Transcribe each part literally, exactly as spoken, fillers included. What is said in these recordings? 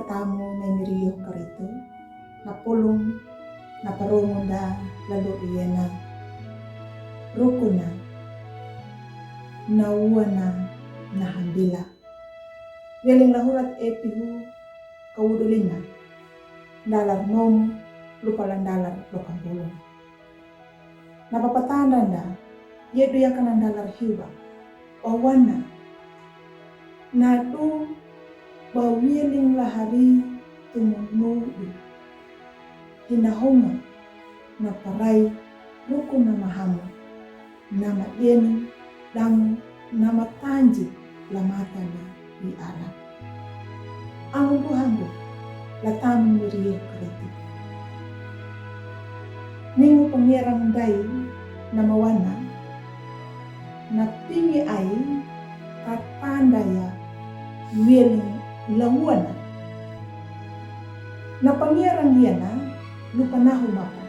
Tamu na imiri yu karitu, na pulung, na parungu nda lalu iyana. Ruku na, na ua na, na hambila. Wieling lahurat e Pihu kawudu lima, ndalar nomu, lupa la ndalar lokan pulung. Na papatanda nda, yedu yaka na ndalar hiwa, wawana. Na du ba wieling lahari tumu nudu. Hinahonga na parai ruku na mahamu, na madeni damu na matanji lamata na i ara. Angu buhangu la tamu miri karitu. Ningu pangirang dai na mawana, na pingi ai tatanda ya wieling lawana. Na pangirang iyana lupa nahu mapa.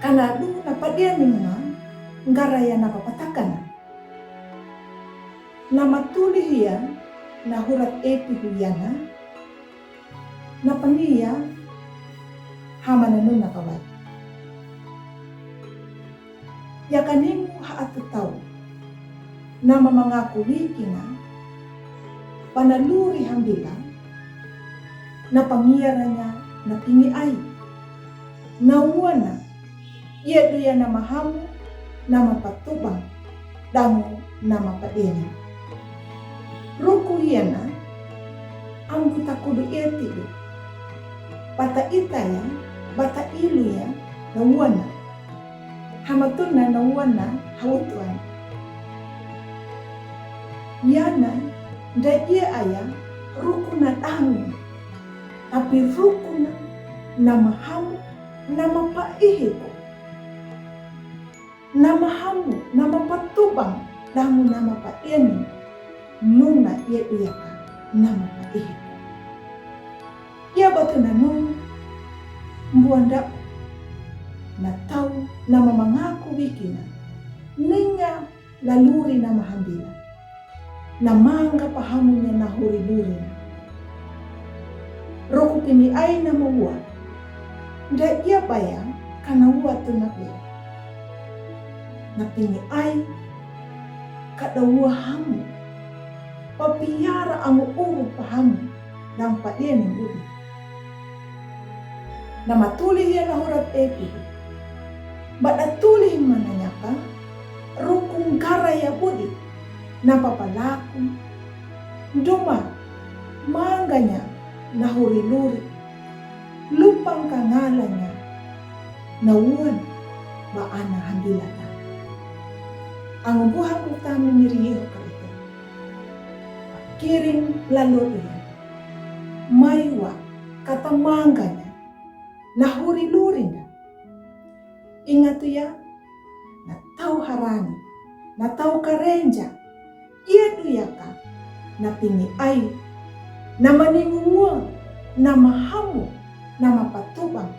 Kana du na padening ma ngara ya na papatakana. Na matuli hiya na hurat e Pihu iyana, na paniya hama na nuna kawai. Yaka ningu ha atu tau, na mamangaku wikina, pana luri hambila, na pangiranya, na pingi ai, na uana, yedu ya na mahamu, na mapatubang, damu na mapadeni. Ruku iyana, ambu takudu eti du. Bata ita ya, bata ilu ya, na uana. Hamatuna na uana, hautuan. Iyana, da iya aya, ruku na damu. Tapi ruku na, na mahamu, na mapaihiku. Na mahamu, na mapatubang, damu na mapadeni, nuna yedu yaka, na mapaihiku. Iya batu na nu, mbuan da, na tau, na mamangaku wikina, ninga laluri na mahambila. Na manga pahamunya na huri luri na. Ruku pini ai na maua. Nda iya baya kana ua tu na ua. Na pini ai kada ua hamu. Papiara amu uru pahamu. Dang padeni uri. Na matuli hiya na hurat epi. Bada tuli mananyaka, ruku ngara ya budi, na papalaku, duma, manganya, na huri luri, lupang kangalanya, na uan, ba ana hambilata. Angu buha kutami miri yehu karitu. Kiring lalu iya. Maiwa kata manganya, na huri luri nda. Ingatu ya, na tau harani, na tau karenja, iya duyaka, na pini ai, na maningua, na mahamu, na mapatubang,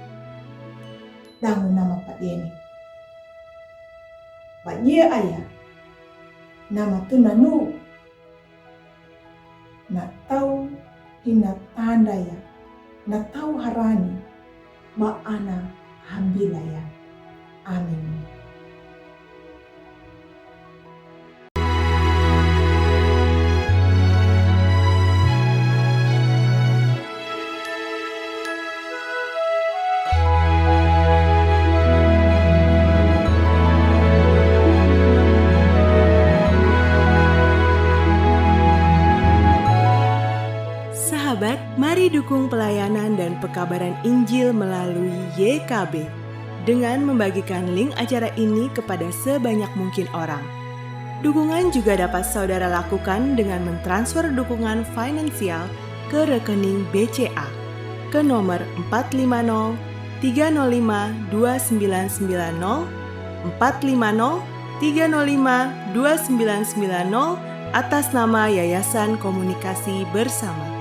dangu na mapadeni. Ba iya aya, na matunanu, na tau hina tandaya, na tau harani, ba ana hambilaya. Amin. Sahabat, mari dukung pelayanan dan pekabaran Injil melalui Y K B dengan membagikan link acara ini kepada sebanyak mungkin orang. Dukungan juga dapat saudara lakukan dengan mentransfer dukungan finansial ke rekening B C A ke nomor empat lima nol tiga nol lima dua sembilan sembilan nol, empat lima nol tiga nol lima dua sembilan sembilan nol, atas nama Yayasan Komunikasi Bersama.